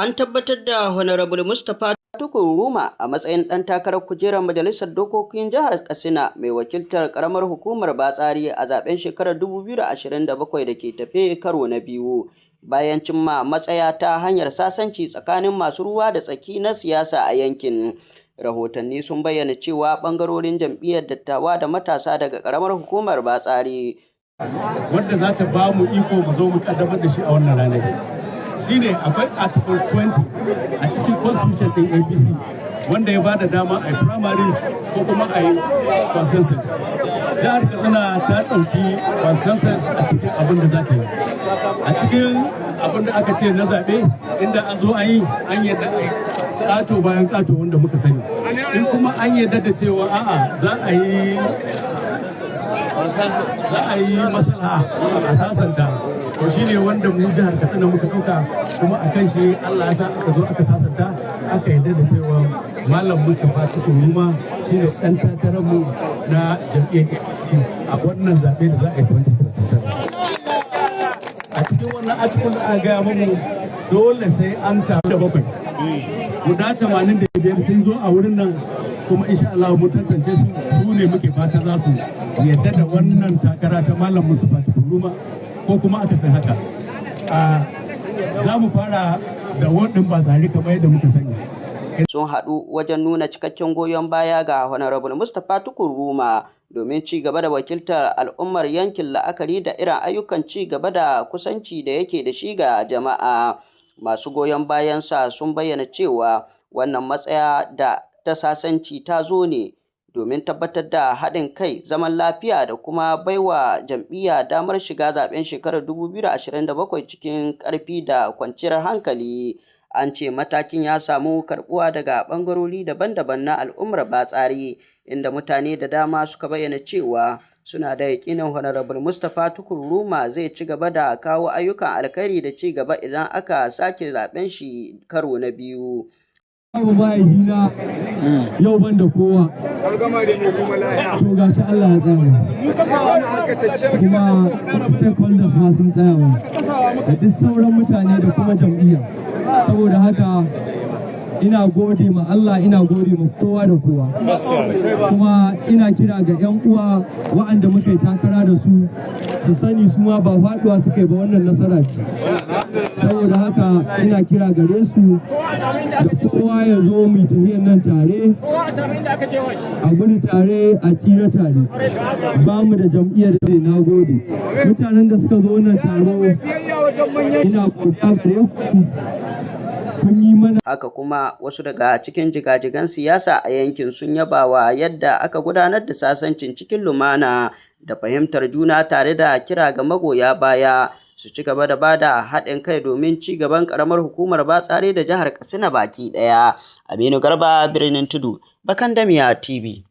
An tabbatar da Honorable Mustapha Tukur Ruma a matsayin ɗan takarar kujerar Majalisar Dokokin Jihar Katsina mai wakiltar ƙaramar hukumar Batsari a zaɓen shekarar 2027 da ke tafe karo na biyu, bayan cimma matsaya ta hanyar sasanci tsakanin masu ruwa da tsaki na siyasa a yankin. Rahotanni sun bayyana cewa ɓangarorin jam'iyyar dattawa da matasa daga ƙaramar hukumar Batsari Wanda za ta ba mu iko mu zo mu kaddamar da shi a wannan ranar shine akwai Article 20 a cikin constitution din APC wanda ya ba da dama a yi primaries ko kuma a yi consensus. Jihar Katsina ta ɗauki consensus a cikin abin da za ta yi, a cikin abin da aka ce na zaɓe, inda an zo an yi, an yadda a yi ƙato bayan ƙato wanda muka sani. In kuma an yadda da cewa a'a, za a yi maslaha a sasanta, to shine wanda mu jihar Katsina muka ɗauka. Kuma a kan shi Allah ya sa aka zo aka sasanta, aka yarda da cewa Malam Mustapha Tukur Ruma shine ɗan takararmu na jam'iyyar APC a wannan zaɓe da za a yi 2027. A cikin wannan article da aka gaya mu, dole sai an taru da bakwai guda 85 sun zo a wurin nan. Kuma insha Allah mun tantance su, su ne muke fata za su yadda da wannan takara ta Malam Mustapha Tukur Ruma ko kuma aka san haka. Za mu fara da ward ɗin Batsari kamar yadda muka sani. Sun haɗu wajen nuna cikakken goyon baya ga Honorable Mustapha Tukur Ruma domin ci gaba da wakiltar al'ummar yankin, la'akari da irin ayyukan ci gaba da kusanci da yake da shi ga jama'a. Masu goyon bayansa sun bayyana cewa wannan matsaya da ta sasanci ta zo ne domin tabbatar da haɗin kai, zaman lafiya da kuma baiwa jam'iyya damar shiga zaɓen shekarar 2027 cikin ƙarfi da kwanciyar hankali. An ce matakin ya samu karɓuwa daga ɓangarori daban-daban na al'ummar Batsari, inda mutane da dama suka bayyana cewa suna da yaƙinin Honorable Mustapha Tukur Ruma zai ci gaba da kawo ayyukan alkhairi da ci gaba idan aka sake zaɓen shi karo na biyu. Babu mahaifina, yau ban da kowa. To gashi Allah ya tsaya, kuma stakeholders ma sun tsaya mu da duk sauran mutane da kuma jam'iyya. Saboda haka ina gode ma Allah, ina gode ma kowa da kowa, kuma ina kira ga 'yan uwa wa'anda muka yi takara da su, su sani su ma ba faduwa suka yi ba, wannan nasara ce. Saboda haka ina kira gare su da kowa ya zo mu tafiyar nan tare, a gudu tare, a tsira tare. Ba mu da jam'iyyar da. Na gode mutanen da suka zo wannan taro, ina godiya gare ku, kun yi mana. Haka kuma wasu daga cikin jigajigan siyasa a yankin sun yaba wa yadda aka gudanar da sasancin cikin lumana da fahimtar juna, tare da kira ga magoya baya su ci gaba da bada haɗin kai domin ci gaban ƙaramar hukumar Batsari da jihar Katsina baki ɗaya. Aminu Garba, Birnin Tudu, Bakandamiya TV.